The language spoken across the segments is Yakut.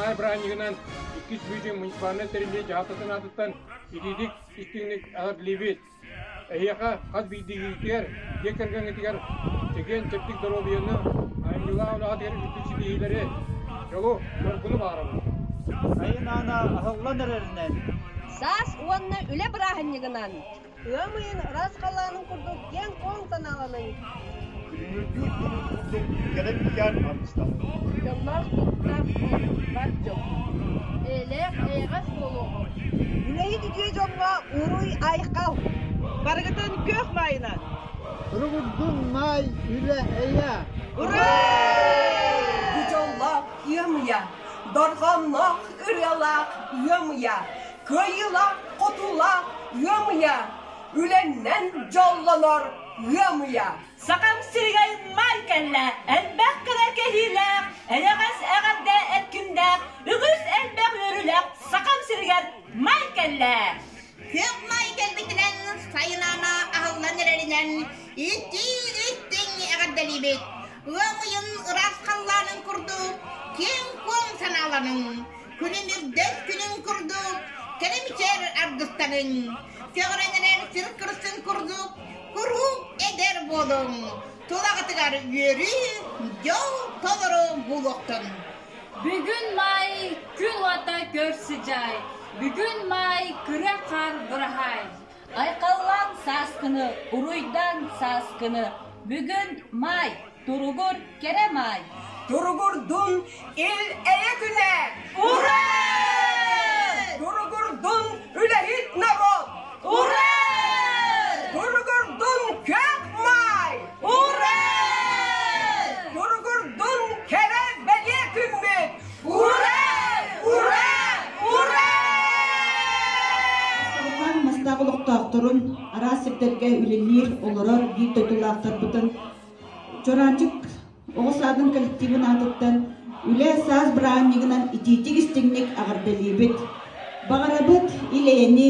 Маай бырааһынньыгынан иккис бүддьүн муниципальнай тэриллии дьаһалтатын аатыттан итиитик истиҥник эҕэрдэлиибит! Эһиэхэ хас биирдиигитигэр, дьиэ кэргэҥҥитигэр чэгиэн-чэбдик доруобуйаны, айымньылаах үлэҕитигэр үрдүк ситиһиилэри, дьолу, соргуну баҕарабын! Сайын аана аһыллан эрэринэн Саас уонна үлэ бырааһынньыгынан Ыам ыйын ыраас халлаанын курдук киэҥ-куоҥ санааланыҥ. Күлүмүрдүүр күнүн курдук кэлэн иһэр аргыстаныҥ. Дьоллоох туруктаах буолуҥ, бар дьон. Эйэлээх эйэҕэс буолуоҕуҥ. Үлэһит үтүө дьоҥҥо уруй-айхал! Барыгытын күөх маайынан! Туругурдун маай үлэ эйэ! Ура! Бу дьоллоох ыам ыйа, дорҕоонноох ырыалаах ыам ыйа, Кыайыылаах, хотуулаах ыам ыйа, үлэннэн дьоллонор ыам ыйа. Сахам сиригэр маай кэллэ, элбэх кэрэ кэһиилээх, эйэҕэс эҕэрдэ эркиннээх, үгүс элбэх үөрүүлээх Сахам сиригэр маай кэллэ! Күөх маай кэлбитинэн, сайын аана аһыллан эрэринэн итии-истиҥ эҕэрдэлиибит! Ыам ыйын ыраас халлаанын курдук киэҥ-куоҥ санааланыҥ, Күнүн үрдэс күнүн курдук, кэрэмичээр аргыстаныҥ, көҕүрэн эрэр сир кырсын курдук, куруук эдэр буолуҥ, тулаҕытыгар үөрүү, дьол толору буолуохтун. Бүгүн маай күн уота көр сыдьаай, бүгүн маай кыра хаар быраһаай. Айхаллаан сааскыны, уруйдаан сааскыны, бүгүн маай, туругур кэрэ маай. Туругурдун ил-эйэ күнэ! Ура! Туругурдун үлэһит норуот! Ура! Туругурдун күөх маай! Ура! Туругурдун кэрэ бэлиэ күммүт! Ура! Ура! Ура! Улахан мастаах олохтоохторун араас сирдэргэ үлэлиир, олорор биир дойдулаахтарбытын Чораанчык оҕо саадын коллективын аатыттан үлэ саас бырааһынньыгынан итиитик-истиҥник эҕэрдэлиибит. Баҕарабыт ил-эйэни,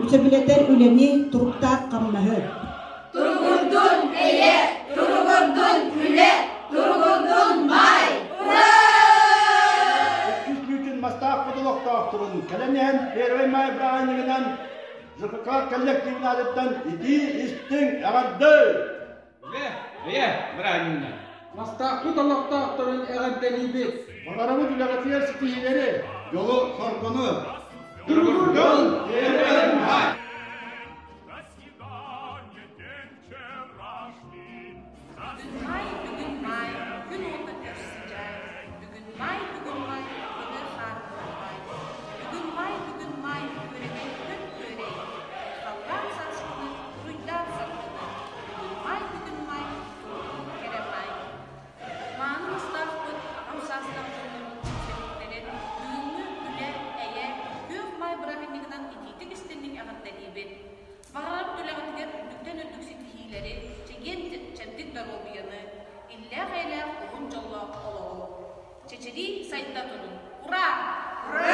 сөбүлэтэр үлэни, туруктаах хамнаһы. Туругурдун эйэ, туругурдун үлэ, туругурдун маай! Ура! Иккис бүтүн мастаах хотолохтоохторун кэлэн иһэн Первый май бырааһынньыгынан ЖКК коллективын аатыттан итии-истиҥ эҕэрдэ! Үлэ, эйэ бырааһынньыгынан! Мастаахпыт олохтоохторун эҕэрдэлиибит! Баҕарабыт үлэҕитигэр ситиһиилэри, дьолу-соргуну! Туругурдун Первый май! Бүгүн маай, бүгүн маай, күн уота көрсүдьээй. Бүгүн маай, бүгүн маай, ырыа хаар быраҕаай. Бүгүн маай, бүгүн маай, күөрэгэй күн күөрэй. Айхаллаан сарсыны, уруйдаан саргыны. Бүгүн маай, бүгүн маай, туругун кэрэ маай. Мааны мастаахпыт, аҕам саастаах дьоннорбут түмсэликтэрин бүгүҥҥү үлэ, эйэ, күөх маай бырааһынньыгынан итиитик истинник эҕэрдэлиибит. Баҕарабыт үлэҕитигэр үрдүктэн үрдүк ситиһиилэри, чэгиэн чэбдик доруобуйаны, иллээх-эйэлээх уһун дьоллоох олоҕу! Чэчирии сайда турун! Ура! Ура!